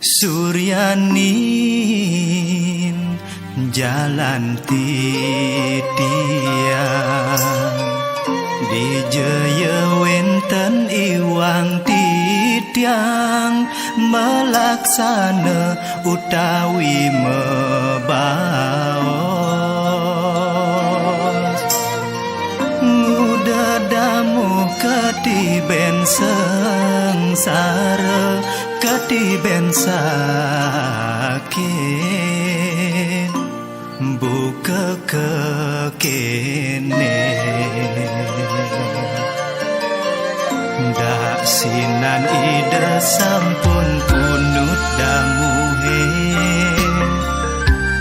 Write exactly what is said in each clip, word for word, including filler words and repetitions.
Suryanin jalan titiang, dijaya wenten iwang titiang, melaksana utawi mebaos. Nguda damu ketiben sengsara, ketiben sakit, buka kekene. Dak sinan Ida sampun punut damuhe,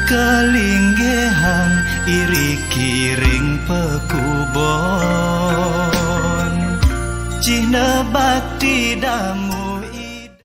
kalinggehang iri kiring pakubon, cihna bakti damu.